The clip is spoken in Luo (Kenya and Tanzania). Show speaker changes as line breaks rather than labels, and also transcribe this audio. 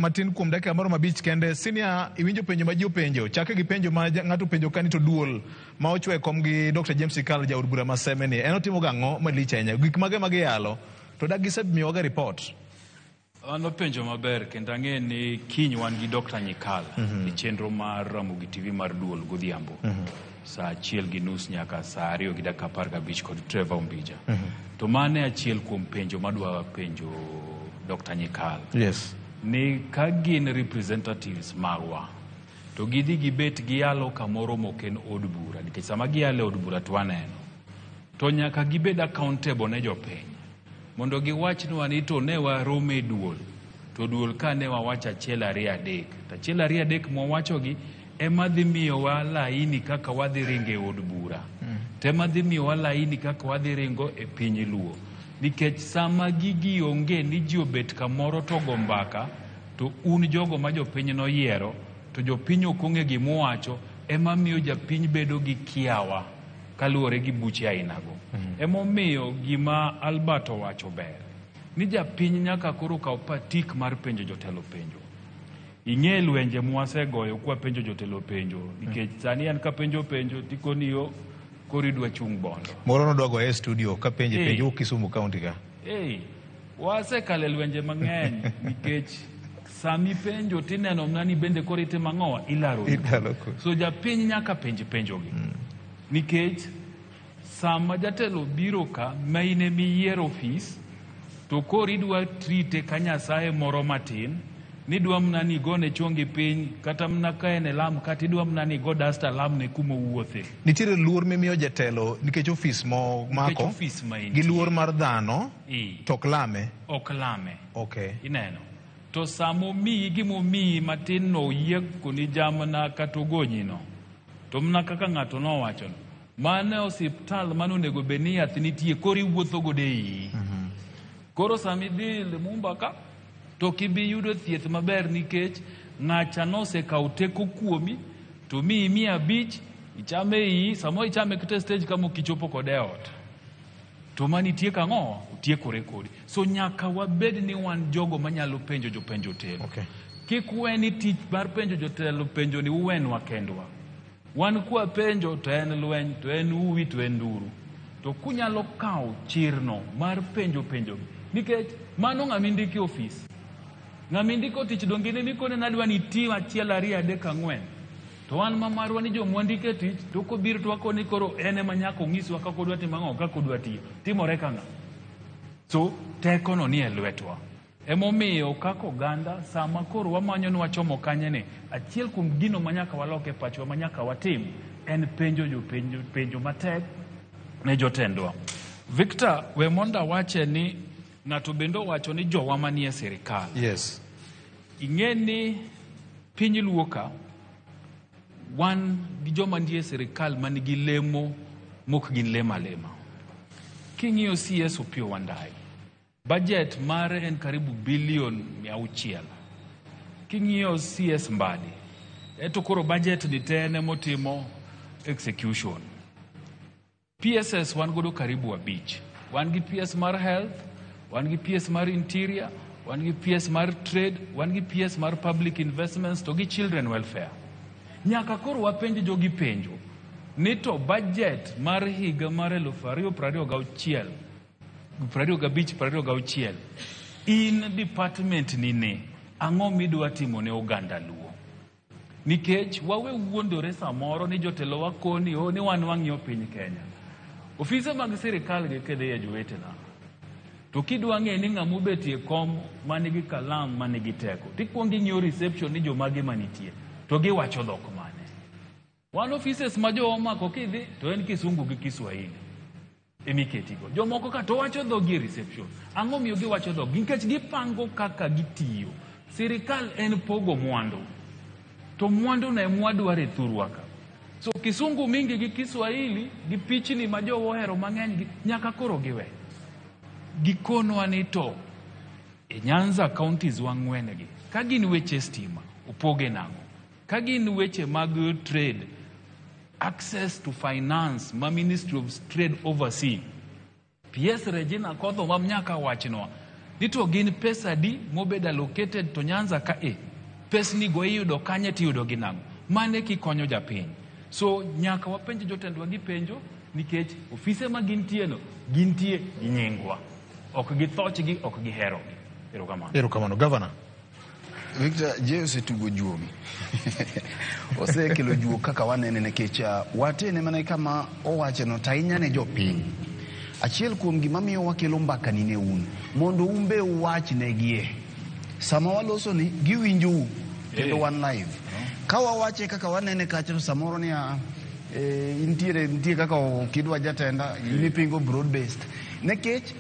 matin kuom dakika moro mabich kende. Senior, iwinjo penjo ma ji openjo. Chake gi penjo ma ng'ato openjo kani to duol ma ochwe kom gi Dr. James Ikal jaod bura ma Seme ni. En otimo gang'o malich ahinya? Gik mage ma giyalo? To dak gisemiyowaga report?
Mano penjo maber kendo ang'e ni kiny wan gi Dr. Nyikal e chenro mar Ramogi TV mar duol godhiambo saa 1:30 nyaka saa 2:15 kod Trevor Ombija. To mano e achiel kuom penjo madwa penjo Dr. Nyikal. Ni ka gin representatives magwa to gidhi gibet giyalo kamoro mok en od bura nikech sama giyalo e od bura to waneno to nyaka gibed accountable ne jopiny mondo giwachnwa ni to ne waromo e duol to duol ka ne wawacho achiel ariyo adek to achiel ariyo adek mwawachogi ema dhi miyowa laini kaka wadhi ringo e od bura to ema dhi miyowa laini kaka wadhi ringo e piny luo nikech sama gigi onge ni ji obet kamoro to go mbaka to un jogo ma jopiny noyiero to jopiny ok ong'e gimuwacho ema miyo japiny bedo gi kiawa kaluwore gi buche ainago. Emomiyo gima Albert owacho ber ni japiny nyaka koro kaw patik mar penjo jotelo penjo. Ing'e lwenje mwasegoyo kwapenjo jotelo penjo nikech sani an kapenjo penjo tikoni yo koro idwa chung' bondo.
Moro nodwa goye e studio kapenje penjo Kisumu County ka.
Hey, wasekalo e lwenje mang'eny nikech sami penjo tineno mana ni bende koro itimo ang'owa ilaro.
Ilaro kodi.
So japiny nyaka penj penjogi nikech sama jatelo biro ka ma in emiyiero ofis to koro idwa trite ka nyasaye moro matin nidwa mana ni igone chongi piny kata mana ka en e lam kata idwa mana ni igo dasta lamne kuma owuothe.
Nitiere luor mimiyo jatelo nikech ofis momako
ofis ma entie.
gi luor mar dhano to ok lame.
Ok lame.
Okay.
Ineno. To sama omiyi gimomiyi matin no oyie koni jamna kata ogonyino. To mana kaka ng'ato nowachono, mano e osiptal mane onego bed ni yath nitie koro iwuotho godo e iyi. Koro sama idhi Lumumba ka to ok ibi yudo thieth maber nikech ng'acha nosekawo teko kuomi to miyi 500 ichame iyi samoro ichame kata e stage kama ok ichopo kode e ot. To mani tieko ang'o? Otiekore kodi. So nyaka wabed ni wan jogo manyalo penjo jopenjo telo. Kik we ni tich mar penjo jotelo penjo ni uwenwa kendwa. Wan kwa penjo to en lweny, to en uwi, to en nduru. To kunyalo kawo chirno mar penjo penjo nikech mano ng'ama indiko e ofis. Ng'ama indiko tich donge in emikone nadwa ni itim achiel ariyo adek ang'wen. To wan ma marwa ni joma wandiko e tich to kobiro to wakone koro en ema nyaka onyiswa kaka odwa timo ang'o kaka odwa tiyo. Timore ka ng'a? So tekono ni e lwetwa. Emomiyo kaka oganda sama koro wamanyo ni wachomo kanye ni achiel kuom gino ma nyaka walok e pachwa ma nyaka watim en penjo jopenjo penjo matek ne jotendwa. Victor, we mondo awache ni ng'ato bende owacho ni jowa manie sirikal. Ing'e ni piny luo ka wan gi joma nitie sirikal man gi lemo mok gin lemo alema. King'iyo CS Opiyo Wandayi, budget mare en karibu bilion 600. King'iyo CS Mbadi, eto koro budget ni te en emotimo execution. PSS wan godo karibu abich. Wan gi PS mar health, wan gi PS mar interior, wan gi PS mar trade, wan gi PS mar public investments to gi children welfare. Nyaka koro wapenj jogi penjo ni to budget mar higa mar 2026 25 26 in department ni ne ang'o midwa timo ne oganda luo? Nikech wawe wuondore samoro ni jotelo wakoni o ni wan wang'iyo piny Kenya. Ofise mag sirikal gi kidhiye jowetena. To kidwa ng'e ni ng'ama obetie kom manigi kalam manigi teko, tikuongo ing'iyo reception ni jomage manitie, to giwacho dhok mane. Wan offices ma jowa omako kidhi to en kisungu gi Kiswahili emiketigo. Jomoko ka to wacho dhogi e reception. Ang'o miyo giwacho dhogi? Nikech gipango kaka gitiyo. Sirikal en pogo mwandu. To mwandu no ema wadwaro e thurwa ka. So kisungu mingi gi Kiswahili gi pichni ma jowa ohero mang'eny gi nyaka koro giwe. Gikonwa ni to e Nyanza counties wang'wen gi ka gin weche stima opoge nang'o? Ka gin weche mag trade access to finance ma Ministry of Trade oversee PS Regina Akoth ma nyaka wachnwa Ni to gin pesa adi mobedo allocated to Nyanza ka e? Pesni go iyudo kanye tiyudo gi nang'o? Mane kikonyo japiny. So nyaka wapenj jotendwa gi penjo nikech ofise ma gintie no gintie gi nyingwa. Ok githochgi, ok giherogi. Erokamano.
Erokamano. Governor.
Victor, je osetugo juogi. Osekelo juok kaka wanene nikech watene mana kama owacheno to ahinya ne jopiny. Achiel kuom gima miyo wakelo mbakani ne un, mondo un be uwachnegie. Sama waloso ni, giwinjou kendo wan live. Ka wawache kaka wanene kacha to samoro niya, intiere nitie kaka okidwa jatenda, in ipingo broad based. Nikech